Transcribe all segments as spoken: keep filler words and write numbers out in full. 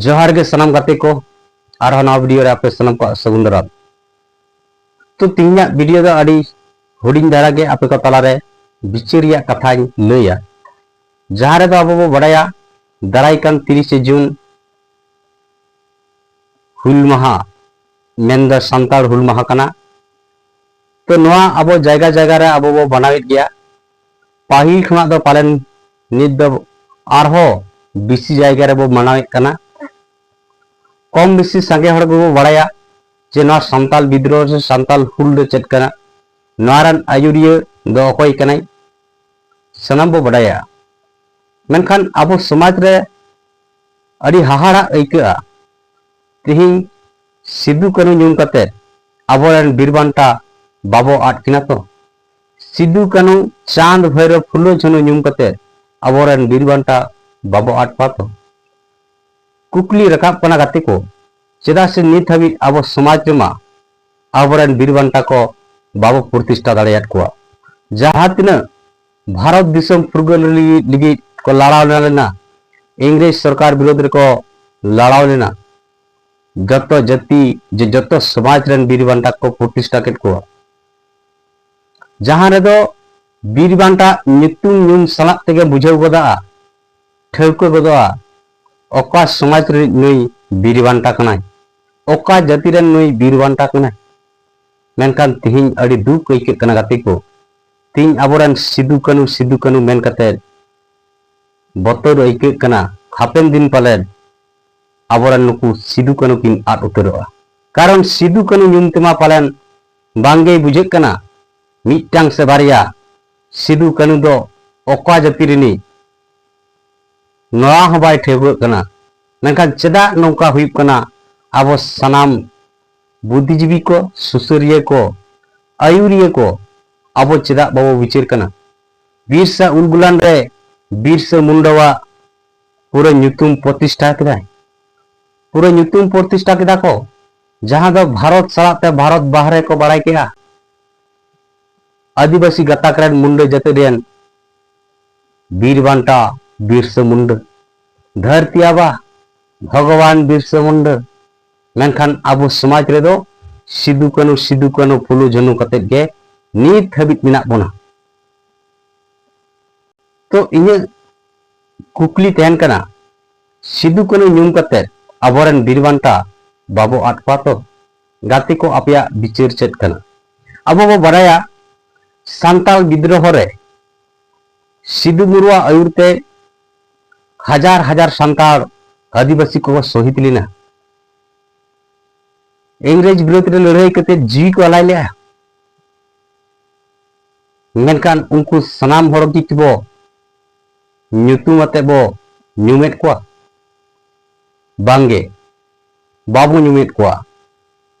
ᱡᱚᱦᱟᱨ ᱜᱮ ᱥᱟᱱᱟᱢ ᱜᱟᱛᱮ ᱠᱚ, ᱟᱨᱦᱚᱸ ᱱᱟᱣᱟ ᱵᱷᱤᱰᱤᱭᱳ ᱨᱮ ᱟᱯᱮ ᱥᱟᱱᱟᱢ ᱠᱚᱣᱟᱜ ᱥᱟᱹᱜᱩᱱ ᱫᱟᱨᱟᱢ᱾ ᱛᱚ, ᱛᱮᱦᱮᱧᱟᱜ ᱵᱷᱤᱰᱤᱭᱳ ᱫᱚ ᱟᱹᱰᱤ ᱦᱩᱰᱤᱧ ᱫᱷᱟᱨᱟ ᱜᱮ, ᱟᱯᱮ ᱠᱚ ᱛᱟᱞᱟᱨᱮ ᱵᱤᱪᱟᱹᱨ ᱨᱮᱭᱟᱜ ᱠᱟᱛᱷᱟᱧ ᱞᱟᱹᱭᱟ, ᱡᱟᱦᱟᱸ ᱨᱮᱫᱚ ᱟᱵᱚ ᱵᱚ ᱵᱟᱰᱟᱭᱟ, ᱫᱟᱨᱟᱭ ᱠᱟᱱ ᱛᱤᱨᱤᱥᱮ ᱡᱩᱱ ᱦᱩᱞ ᱢᱟᱦᱟ, ᱢᱮᱱᱫᱚ ᱥᱟᱱᱛᱟᱲ ᱦᱩᱞ ᱢᱟᱦᱟ ᱠᱟᱱᱟ᱾ ᱛᱚ, ᱱᱚᱣᱟ ᱟᱵᱚ ᱡᱟᱭᱜᱟ ᱡᱟᱭᱜᱟ ᱨᱮ ᱟᱵᱚ ᱵᱚ ᱢᱟᱱᱟᱣᱮᱫ ᱜᱮᱭᱟ᱾ ᱯᱟᱹᱦᱤᱞ ᱠᱷᱚᱱᱟᱜ ᱫᱚ ᱯᱟᱞᱮᱱ ᱱᱤᱛ ᱫᱚ ᱟᱨᱦᱚᱸ ᱵᱮᱥᱤ ᱡᱟᱭᱜᱟ ᱨᱮᱵᱚ ᱢᱟᱱᱟᱣᱮᱫ ᱠᱟᱱᱟ᱾ ᱠᱚᱢ ᱵᱮᱥᱤ ᱥᱟᱸᱜᱮ ᱦᱚᱲ ᱜᱮᱵᱚ ᱵᱟᱲᱟᱭᱟ ᱡᱮ ᱱᱚᱣᱟ ᱥᱟᱱᱛᱟᱞ ᱵᱤᱫᱽᱨᱳᱦᱚ ᱥᱮ ᱥᱟᱱᱛᱟᱞ ᱦᱩᱞ ᱫᱚ ᱪᱮᱫ ᱠᱟᱱᱟ, ᱱᱚᱣᱟ ᱨᱮᱱ ᱟᱹᱭᱩᱨᱤᱭᱟᱹ ᱫᱚ ᱚᱠᱚᱭ ᱠᱟᱱᱟᱭ, ᱥᱟᱱᱟᱢ ᱵᱚ ᱵᱟᱰᱟᱭᱟ᱾ ᱢᱮᱱᱠᱷᱟᱱ ᱟᱵᱚ ᱥᱚᱢᱟᱡᱽ ᱨᱮ ᱟᱹᱰᱤ ᱦᱟᱦᱟᱲᱟᱜ ᱟᱹᱭᱠᱟᱹᱜᱼᱟ᱾ ᱛᱮᱦᱮᱧ ᱥᱤᱫᱩ ᱠᱟᱹᱱᱦᱩ ᱧᱩᱢ ᱠᱟᱛᱮ ᱟᱵᱚᱨᱮᱱ ᱵᱤᱨ ᱵᱟᱱᱴᱟ ᱵᱟᱵᱚ ᱟᱫ ᱠᱤᱱᱟ ᱛᱚ? ᱥᱤᱫᱩ ᱠᱟᱹᱱᱦᱩ, ᱪᱟᱸᱫ, ᱵᱷᱟᱭᱨᱚ, ᱯᱷᱩᱞᱳ, ᱡᱷᱟᱱᱩ ᱧᱩᱢ ᱠᱟᱛᱮ ᱟᱵᱚᱨᱮᱱ ᱵᱤᱨ ᱵᱟᱱᱴᱟ ᱵᱟᱵᱚ ᱟᱫ ᱠᱚᱣᱟ ᱛᱚ? ᱠᱩᱠᱞᱤ ᱨᱟᱠᱟᱵ ᱠᱟᱱᱟ ᱜᱟᱛᱮ ᱠᱚ, ᱪᱮᱫᱟᱜ ᱥᱮ ᱱᱤᱛ ᱦᱟᱹᱵᱤᱡ ᱟᱵᱚ ᱥᱚᱢᱟᱡᱽ ᱨᱮᱢᱟ ᱟᱵᱚᱨᱮᱱ ᱵᱤᱨ ᱵᱟᱱᱴᱟ ᱠᱚ ᱵᱟᱵᱚ ᱯᱨᱚᱛᱤᱥᱴᱷᱟ ᱫᱟᱲᱮᱭᱟᱫ ᱠᱚᱣᱟ᱾ ᱡᱟᱦᱟᱸ ᱛᱤᱱᱟᱹᱜ ᱵᱷᱟᱨᱚᱛ ᱫᱤᱥᱚᱢ ᱯᱷᱩᱨᱜᱟᱹᱞ ᱞᱟᱹᱜᱤᱫ, ᱞᱟᱹᱜᱤᱫ ᱠᱚ ᱞᱟᱲᱟᱣ ᱞᱮᱱᱟ, ᱤᱝᱨᱮᱡᱽ ᱥᱚᱨᱠᱟᱨ ᱵᱤᱨᱳᱫᱷ ᱨᱮᱠᱚ ᱞᱟᱲᱟᱣ ᱞᱮᱱᱟ, ᱡᱚᱛᱚ ᱡᱟᱹᱛᱤ, ᱡᱮ ᱡᱚᱛᱚ ᱥᱚᱢᱟᱡᱽ ᱨᱮᱱ ᱵᱤᱨ ᱵᱟᱱᱴᱟ ᱠᱚ ᱯᱨᱚᱛᱤᱥᱴᱷᱟ ᱠᱮᱫ ᱠᱚᱣᱟ᱾ ᱡᱟᱦᱟᱸ ᱨᱮᱫᱚ ᱵᱤᱨ ᱵᱟᱱᱴᱟ ᱧᱩᱛᱩᱢ ᱧᱩᱢ ᱥᱟᱞᱟᱜ ᱛᱮᱜᱮ ᱵᱩᱡᱷᱟᱹᱣ ᱜᱚᱫᱚᱜᱼᱟ, ᱴᱷᱟᱹᱣᱠᱟᱹ ᱜᱚᱫᱚᱜᱼᱟ, ᱚᱠᱟ ᱥᱚᱢᱟᱡᱽ ᱨᱤᱱᱤᱡ ᱱᱩᱭ ᱵᱤᱨ ᱵᱟᱱᱴᱟ ᱠᱟᱱᱟᱭ, ᱚᱠᱟ ᱡᱟᱹᱛᱤ ᱨᱮᱱ ᱱᱩᱭ ᱵᱤᱨ ᱵᱟᱱᱴᱟ ᱠᱟᱱᱟᱭ᱾ ᱢᱮᱱᱠᱷᱟᱱ ᱛᱤᱦᱤᱧ ᱟᱹᱰᱤ ᱫᱩᱠ ᱟᱹᱭᱠᱟᱹᱜ ᱠᱟᱱᱟ ᱜᱟᱛᱮ ᱠᱚ, ᱛᱤᱦᱤᱧ ᱟᱵᱚᱨᱮᱱ ᱥᱤᱫᱩ ᱠᱟᱹᱱᱩ, ᱥᱤᱫᱩ ᱠᱟᱹᱱᱩ ᱢᱮᱱ ᱠᱟᱛᱮ ᱵᱚᱛᱚᱨ ᱟᱹᱭᱠᱟᱹᱜ ᱠᱟᱱᱟ, ᱦᱟᱯᱮᱱ ᱫᱤᱱ ᱯᱟᱞᱮᱱ ᱟᱵᱚᱨᱮᱱ ᱱᱩᱠᱩ ᱥᱤᱫᱩ ᱠᱟᱹᱱᱩ ᱠᱤᱱ ᱟᱫ ᱩᱛᱟᱹᱨᱚᱜᱼᱟ᱾ ᱠᱟᱨᱚᱱ ᱥᱤᱫᱩ ᱠᱟᱹᱱᱩ ᱧᱩᱢ ᱛᱮᱢᱟ ᱯᱟᱞᱮᱱ ᱵᱟᱝᱜᱮᱭ ᱵᱩᱡᱷᱟᱹᱜ ᱠᱟᱱᱟ ᱢᱤᱫᱴᱟᱝ ᱥᱮ ᱵᱟᱨᱭᱟ ᱥᱤᱫᱩ ᱠᱟᱹᱱᱩ ᱫᱚ ᱚᱠᱟ ᱡᱟᱹᱛᱤ ᱨᱤᱱᱤᱡ, ᱱᱚᱣᱟ ᱦᱚᱸ ᱵᱟᱭ ᱴᱷᱟᱹᱣᱠᱟᱹᱜ ᱠᱟᱱᱟ᱾ ᱢᱮᱱᱠᱷᱟᱱ ᱪᱮᱫᱟᱜ ᱱᱚᱝᱠᱟ ᱦᱩᱭᱩᱜ ᱠᱟᱱᱟ? ᱟᱵᱚ ᱥᱟᱱᱟᱢ ᱵᱩᱫᱽᱫᱷᱤᱡᱤᱵᱤ ᱠᱚ, ᱥᱩᱥᱟᱹᱨᱤᱭᱟᱹ ᱠᱚ, ᱟᱹᱭᱩᱨᱤᱭᱟᱹ ᱠᱚ, ᱟᱵᱚ ᱪᱮᱫᱟᱜ ᱵᱟᱵᱚ ᱵᱤᱪᱟᱹᱨ ᱠᱟᱱᱟ? ᱵᱤᱨᱥᱟ ᱩᱞᱜᱩᱞᱟᱱ ᱨᱮ ᱵᱤᱨᱥᱟ ᱢᱩᱱᱰᱟᱣᱟᱜ ᱯᱩᱨᱟᱹ ᱧᱩᱛᱩᱢ ᱯᱨᱚᱛᱤᱥᱴᱷᱟ ᱠᱮᱫᱟᱭ, ᱯᱩᱨᱟᱹ ᱧᱩᱛᱩᱢ ᱯᱨᱚᱛᱤᱥᱴᱷᱟ ᱠᱮᱫᱟ ᱠᱚ, ᱡᱟᱦᱟᱸ ᱫᱚ ᱵᱷᱟᱨᱚᱛ ᱥᱟᱞᱟᱜ ᱛᱮ ᱵᱷᱟᱨᱚᱛ ᱵᱟᱦᱨᱮ ᱠᱚ ᱵᱟᱲᱟᱭ ᱠᱮᱫᱟ᱾ ᱟᱹᱫᱤᱵᱟᱹᱥᱤ ᱜᱟᱛᱟᱠ ᱨᱮᱱ ᱢᱩᱱᱰᱟᱹ ᱡᱟᱹᱛᱤ ᱨᱮᱱ ᱵᱤᱨ ᱵᱟᱱᱴᱟ ᱵᱤᱨᱥᱟ ᱢᱩᱱᱰᱟᱹ, ᱫᱷᱟᱹᱨᱛᱤ ᱟᱵᱟ, ᱵᱷᱚᱜᱚᱵᱟᱱ ᱵᱤᱨᱥᱟ ᱢᱩᱱᱰᱟ᱾ ᱢᱮᱱᱠᱷᱟᱱ ᱟᱵᱚ ᱥᱚᱢᱟᱡᱽ ᱨᱮᱫᱚ ᱥᱤᱫᱩ ᱠᱟᱹᱱᱩ, ᱥᱤᱫᱩ ᱠᱟᱹᱱᱩ, ᱯᱷᱩᱞᱳ ᱡᱷᱟᱱᱳ ᱠᱟᱛᱮᱫ ᱜᱮ ᱱᱤᱛ ᱦᱟᱹᱵᱤᱡ ᱢᱮᱱᱟᱜ ᱵᱚᱱᱟ᱾ ᱛᱚ ᱤᱧᱟᱹᱜ ᱠᱩᱠᱞᱤ ᱛᱟᱦᱮᱱ ᱠᱟᱱᱟ, ᱥᱤᱫᱩ ᱠᱟᱹᱱᱩ ᱧᱩᱢ ᱠᱟᱛᱮᱫ ᱟᱵᱚᱨᱮᱱ ᱵᱤᱨ ᱵᱟᱱᱴᱟ ᱵᱟᱵᱚ ᱟᱫ ᱠᱚᱣᱟ ᱛᱚ? ᱜᱟᱛᱮ ᱠᱚ, ᱟᱯᱮᱭᱟᱜ ᱵᱤᱪᱟᱹᱨ ᱪᱮᱫ ᱠᱟᱱᱟ? ᱟᱵᱚ ᱵᱚ ᱵᱟᱰᱟᱭᱟ, ᱥᱟᱱᱛᱟᱲ ᱵᱤᱫᱽᱨᱳᱦᱚ ᱨᱮ ᱥᱤᱫᱩ ᱢᱩᱨᱢᱩᱣᱟᱜ ᱟᱹᱭᱩᱨ ᱛᱮ ᱦᱟᱡᱟᱨ ᱦᱟᱡᱟᱨ ᱥᱟᱱᱛᱟᱲ ᱟᱹᱫᱤᱵᱟᱹᱥᱤ ᱠᱚ ᱥᱚᱦᱤᱫ ᱞᱮᱱᱟ᱾ ᱤᱝᱨᱮᱡᱽ ᱵᱤᱨᱩᱫᱽ ᱨᱮ ᱞᱟᱹᱲᱦᱟᱹᱭ ᱠᱟᱛᱮ ᱡᱤᱣᱤ ᱠᱚ ᱟᱞᱟᱭ ᱞᱮᱜᱼᱟ᱾ ᱢᱮᱱᱠᱷᱟᱱ ᱩᱱᱠᱩ ᱥᱟᱱᱟᱢ ᱦᱚᱲ ᱜᱮ ᱠᱤ ᱵᱚ ᱧᱩᱛᱩᱢ ᱟᱛᱮ ᱵᱚ ᱧᱩᱢᱮᱫ ᱠᱚᱣᱟ? ᱵᱟᱝᱜᱮ, ᱵᱟᱵᱚ ᱧᱩᱢᱮᱫ ᱠᱚᱣᱟ᱾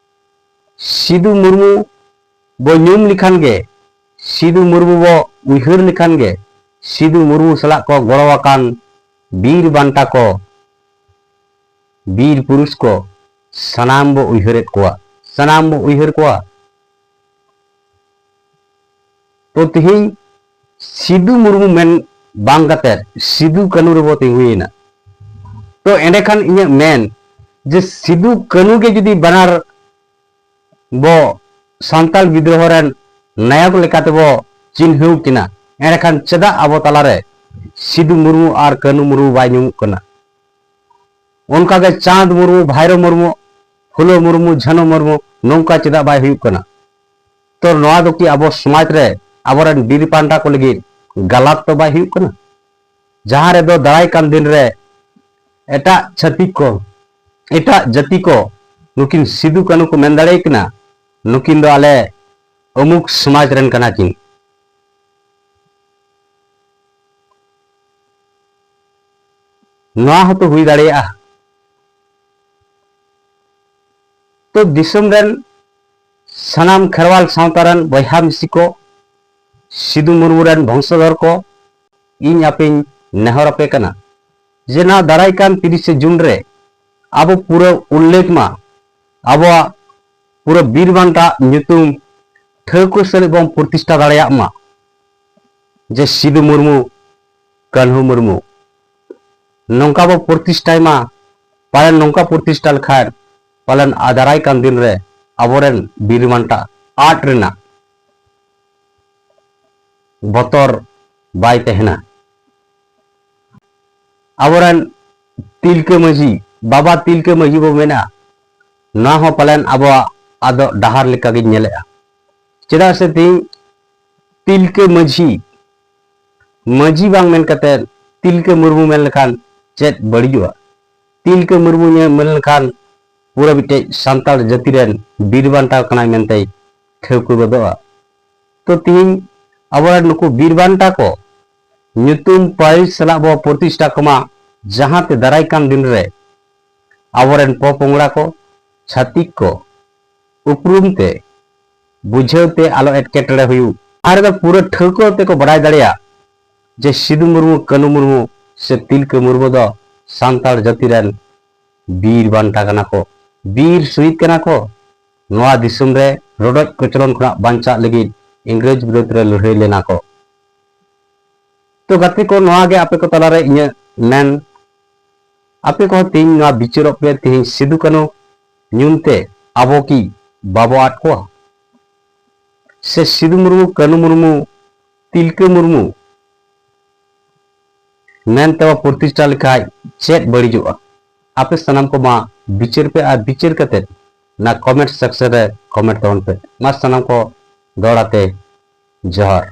ᱥᱤᱫᱩ ᱢᱩᱨᱢᱩ ᱵᱚ ᱧᱩᱢ ᱞᱮᱠᱷᱟᱱ ᱜᱮ, ᱥᱤᱫᱩ ᱢᱩᱨᱢᱩ ᱵᱚ ᱩᱭᱦᱟᱹᱨ ᱞᱮᱠᱷᱟᱱ ᱜᱮ, ᱥᱤᱫᱩ ᱢᱩᱨᱢᱩ ᱥᱟᱞᱟᱜ ᱠᱚ ᱜᱚᱲᱚ ᱟᱠᱟᱱ ᱵᱤᱨ ᱵᱟᱱᱴᱟ ᱠᱚ, ᱵᱤᱨ ᱯᱩᱨᱩᱥ ᱠᱚ, ᱥᱟᱱᱟᱢ ᱵᱚ ᱩᱭᱦᱟᱹᱨᱮᱫ ᱠᱚᱣᱟ, ᱥᱟᱱᱟᱢ ᱵᱚ ᱩᱭᱦᱟᱹᱨ ᱠᱚᱣᱟ᱾ ᱛᱚ ᱛᱮᱦᱮᱧ ᱥᱤᱫᱩ ᱢᱩᱨᱢᱩ ᱢᱮᱱ ᱵᱟᱝ ᱠᱟᱛᱮ ᱥᱤᱫᱩ ᱠᱟᱹᱱᱩ ᱨᱮᱵᱚ ᱛᱤᱸᱜᱩᱭᱮᱱᱟ᱾ ᱛᱚ ᱮᱸᱰᱮᱠᱷᱟᱱ ᱤᱧᱟᱹᱜ ᱢᱮᱱ ᱡᱮ ᱥᱤᱫᱩ ᱠᱟᱹᱱᱩ ᱜᱮ ᱡᱩᱫᱤ ᱵᱟᱱᱟᱨ ᱵᱚ ᱥᱟᱱᱛᱟᱲ ᱵᱤᱫᱽᱨᱳᱦᱚ ᱨᱮᱱ ᱱᱟᱭᱚᱠ ᱞᱮᱠᱟᱛᱮᱵᱚ ᱪᱤᱱᱦᱟᱹᱣ ᱠᱤᱱᱟ, ᱮᱸᱰᱮᱠᱷᱟᱱ ᱪᱮᱫᱟᱜ ᱟᱵᱚ ᱛᱟᱞᱟᱨᱮ ᱥᱤᱫᱩ ᱢᱩᱨᱢᱩ ᱟᱨ ᱠᱟᱹᱱᱩ ᱢᱩᱨᱢᱩ ᱵᱟᱭ ᱧᱩᱢᱩᱜ ᱠᱟᱱᱟ? ᱚᱱᱠᱟᱜᱮ ᱪᱟᱸᱫᱽ ᱢᱩᱨᱢᱩ, ᱵᱷᱟᱭᱨᱳ ᱢᱩᱨᱢᱩ, ᱯᱷᱩᱞᱳ ᱢᱩᱨᱢᱩ, ᱡᱷᱟᱱᱳ ᱢᱩᱨᱢᱩ, ᱱᱚᱝᱠᱟ ᱪᱮᱫᱟᱜ ᱵᱟᱭ ᱦᱩᱭᱩᱜ ᱠᱟᱱᱟ? ᱛᱚ ᱱᱚᱣᱟ ᱫᱚ ᱠᱤ ᱟᱵᱚ ᱥᱚᱢᱟᱡᱽ ᱨᱮ ᱟᱵᱚᱨᱮᱱ ᱵᱤᱨ ᱯᱟᱱᱰᱟ ᱠᱚ ᱞᱟᱹᱜᱤᱫ ᱜᱟᱞᱟᱛ ᱫᱚ ᱵᱟᱭ ᱦᱩᱭᱩᱜ ᱠᱟᱱᱟ? ᱡᱟᱦᱟᱸ ᱨᱮᱫᱚ ᱫᱟᱨᱟᱭ ᱠᱟᱱ ᱫᱤᱱ ᱨᱮ ᱮᱴᱟᱜ ᱪᱷᱟᱹᱛᱤᱠ ᱠᱚ, ᱮᱴᱟᱜ ᱡᱟᱹᱛᱤ ᱠᱚ ᱱᱩᱠᱤᱱ ᱥᱤᱫᱩ ᱠᱟᱹᱱᱩ ᱠᱚ ᱢᱮᱱ ᱫᱟᱲᱮᱭᱟᱠᱤᱱᱟ, ᱱᱩᱠᱤᱱ ᱫᱚ ᱟᱞᱮ ᱚᱢᱩᱠ ᱥᱚᱢᱟᱡᱽ ᱨᱮᱱ ᱠᱟᱱᱟ ᱠᱤᱱ᱾ ᱱᱚᱣᱟ ᱦᱚᱸᱛᱚ ᱦᱩᱭ ᱫᱟᱲᱮᱭᱟᱜᱼᱟ᱾ ᱛᱚ ᱫᱤᱥᱚᱢ ᱨᱮᱱ ᱥᱟᱱᱟᱢ ᱠᱷᱮᱨᱣᱟᱞ ᱥᱟᱶᱛᱟ ᱨᱮᱱ ᱵᱚᱭᱦᱟ ᱢᱤᱥᱤ ᱠᱚ, ᱥᱤᱫᱩ ᱢᱩᱨᱢᱩ ᱨᱮᱱ ᱵᱚᱝᱥᱚᱫᱷᱚᱨ ᱠᱚ, ᱤᱧ ᱟᱯᱮᱧ ᱱᱮᱦᱚᱨ ᱟᱯᱮ ᱠᱟᱱᱟ ᱡᱮ ᱱᱚᱣᱟ ᱫᱟᱨᱟᱭ ᱠᱟᱱ ᱛᱤᱨᱤᱥᱮ ᱡᱩᱱ ᱨᱮ ᱟᱵᱚ ᱯᱩᱨᱟᱹ ᱩᱞᱞᱮᱠᱷ ᱢᱟ, ᱟᱵᱚᱣᱟᱜ ᱯᱩᱨᱟᱹ ᱵᱤᱨ ᱵᱟᱱᱴᱟ ᱧᱩᱛᱩᱢ ᱴᱷᱟᱹᱣᱠᱟᱹ ᱥᱟᱺᱦᱤᱡ ᱵᱚᱱ ᱯᱨᱚᱛᱤᱥᱴᱷᱟ ᱫᱟᱲᱮᱭᱟᱜ ᱢᱟ, ᱡᱮ ᱥᱤᱫᱩ ᱢᱩᱨᱢᱩ, ᱠᱟᱹᱱᱦᱩ ᱢᱩᱨᱢᱩ, ᱱᱚᱝᱠᱟ ᱵᱚ ᱯᱨᱚᱛᱤᱥᱴᱷᱟᱭ ᱢᱟ, ᱯᱟᱞᱮᱱ ᱱᱚᱝᱠᱟ ᱯᱨᱚᱛᱤᱥᱴᱷᱟ ᱞᱮᱠᱷᱟᱱ ᱯᱟᱞᱮᱱ ᱟ-, ᱫᱟᱨᱟᱭ ᱠᱟᱱ ᱫᱤᱱ ᱨᱮ ᱟᱵᱚᱨᱮᱱ ᱵᱤᱨ ᱵᱟᱱᱴᱟ ᱟᱫ ᱨᱮᱱᱟᱜ ᱵᱚᱛᱚᱨ ᱵᱟᱭ ᱛᱟᱦᱮᱱᱟ᱾ ᱟᱵᱚᱨᱮᱱ ᱛᱤᱞᱠᱟᱹ ᱢᱟᱹᱡᱷᱤ, ᱵᱟᱵᱟ ᱛᱤᱞᱠᱟᱹ ᱢᱟᱹᱡᱷᱤ ᱵᱚ ᱢᱮᱱᱟ, ᱱᱚᱣᱟ ᱦᱚᱸ ᱯᱟᱞᱮᱱ ᱟᱵᱚᱣᱟᱜ ᱟᱫᱚᱜ ᱰᱟᱦᱟᱨ ᱞᱮᱠᱟᱜᱤᱧ ᱧᱮᱞᱮᱜᱼᱟ᱾ ᱪᱮᱫᱟᱜ ᱥᱮ ᱛᱤᱦᱤᱧ ᱛᱤᱞᱠᱟᱹ ᱢᱟᱹᱡᱷᱤ, ᱢᱟᱹᱡᱷᱤ ᱵᱟᱝ ᱢᱮᱱ ᱠᱟᱛᱮ ᱛᱤᱞᱠᱟᱹ ᱢᱩᱨᱢᱩ ᱢᱮᱱ ᱞᱮᱠᱷᱟᱱ ᱪᱮᱫ ᱵᱟᱹᱲᱤᱡᱚᱜᱼᱟ? ᱛᱤᱞᱠᱟᱹ ᱢᱩᱨᱢᱩ ᱧᱮ-, ᱢᱮᱱ ᱞᱮᱠᱷᱟᱱ ᱯᱩᱨᱟᱹ ᱢᱤᱫᱴᱮᱡ ᱥᱟᱱᱛᱟᱲ ᱡᱟᱹᱛᱤ ᱨᱮᱱ ᱵᱤᱨ ᱵᱟᱱᱴᱟ ᱠᱟᱱᱟᱭ ᱢᱮᱱᱛᱮᱭ ᱴᱷᱟᱹᱣᱠᱟᱹ ᱜᱚᱫᱚᱜᱼᱟ᱾ ᱛᱚ ᱛᱤᱦᱤᱧ ᱟᱵᱚᱨᱮᱱ ᱱᱩᱠᱩ ᱵᱤᱨ ᱵᱟᱱᱴᱟ ᱠᱚ ᱧᱩᱛᱩᱢ ᱯᱟᱹᱨᱤᱥ ᱥᱟᱞᱟᱜ ᱵᱚ ᱯᱨᱚᱛᱤᱥᱴᱷᱟ ᱠᱚᱢᱟ, ᱡᱟᱦᱟᱸ ᱛᱮ ᱫᱟᱨᱟᱭ ᱠᱟᱱ ᱫᱤᱱ ᱨᱮ ᱟᱵᱚᱨᱮᱱ ᱯᱚᱯᱚᱝᱲᱟ ᱠᱚ, ᱪᱷᱟᱹᱛᱤᱠ ᱠᱚ ᱩᱯᱨᱩᱢ ᱛᱮ, ᱵᱩᱡᱷᱟᱹᱣ ᱛᱮ ᱟᱞᱚ ᱮᱴᱠᱮᱴᱚᱬᱮ ᱦᱩᱭᱩᱜ᱾ ᱟᱨ ᱫᱚ ᱯᱩᱨᱟᱹ ᱴᱷᱟᱹᱣᱠᱟᱹ ᱛᱮᱠᱚ ᱵᱟᱰᱟᱭ ᱫᱟᱲᱮᱭᱟᱜ ᱡᱮ ᱥᱤᱫᱩ ᱢᱩᱨᱢᱩ, ᱠᱟᱹᱱᱩ ᱢᱩᱨᱢᱩ ᱥᱮ ᱛᱤᱞᱠᱟᱹ ᱢᱩᱨᱢᱩ ᱫᱚ ᱥᱟᱱᱛᱟᱲ ᱡᱟᱹᱛᱤ ᱨᱮᱱ ᱵᱤᱨ ᱵᱟᱱᱴᱟ ᱠᱟᱱᱟ ᱠᱚ, ᱵᱤᱨ ᱥᱩᱦᱤᱫ ᱠᱟᱱᱟ ᱠᱚ᱾ ᱱᱚᱣᱟ ᱫᱤᱥᱚᱢ ᱨᱮ ᱨᱚᱰᱚᱡ ᱠᱚᱪᱞᱚᱱ ᱠᱷᱚᱱᱟᱜ ᱵᱟᱧᱪᱟᱜ ᱞᱟᱹᱜᱤᱫ ᱤᱝᱨᱮᱡᱽ ᱵᱤᱨᱩᱫᱽ ᱨᱮ ᱞᱟᱹᱲᱦᱟᱹᱭ ᱞᱮᱱᱟ ᱠᱚ᱾ ᱛᱚ ᱜᱟᱛᱮ ᱠᱚ, ᱱᱚᱣᱟ ᱜᱮ ᱟᱯᱮ ᱠᱚ ᱛᱟᱞᱟᱨᱮ ᱤᱧᱟᱹᱜ ᱢᱮᱱ᱾ ᱟᱯᱮ ᱠᱚᱦᱚᱸ ᱛᱮᱦᱮᱧ ᱱᱚᱣᱟ ᱵᱤᱪᱟᱹᱨᱚᱜ ᱯᱮ, ᱛᱮᱦᱮᱧ ᱥᱤᱫᱩ ᱠᱟᱹᱱᱩ ᱧᱩᱢ ᱛᱮ ᱟᱵᱚ ᱠᱤ ᱵᱟᱵᱚ ᱟᱫ ᱠᱚᱣᱟ? ᱥᱮ ᱥᱤᱫᱩ ᱢᱩᱨᱢᱩ, ᱠᱟᱹᱱᱩ ᱢᱩᱨᱢᱩ, ᱛᱤᱞᱠᱟᱹ ᱢᱩᱨᱢᱩ ᱢᱮᱱᱛᱮ ᱵᱚ ᱯᱨᱚᱛᱤᱥᱴᱷᱟ ᱞᱮᱠᱷᱟᱡ ᱪᱮᱫ ᱵᱟᱹᱲᱤᱡᱚᱜᱼᱟ? ᱟᱯᱮ ᱥᱟᱱᱟᱢ ᱠᱚ ᱢᱟ ᱵᱤᱪᱟᱹᱨ ᱯᱮ, ᱟᱨ ᱵᱤᱪᱟᱹᱨ ᱠᱟᱛᱮ ᱚᱱᱟ comment section ᱨᱮ comment ᱛᱟᱵᱚᱱ ᱯᱮ᱾ ᱢᱟ ᱥᱟᱱᱟᱢ ᱠᱚ ᱫᱚᱦᱲᱟ ᱛᱮ ᱡᱚᱦᱟᱨ᱾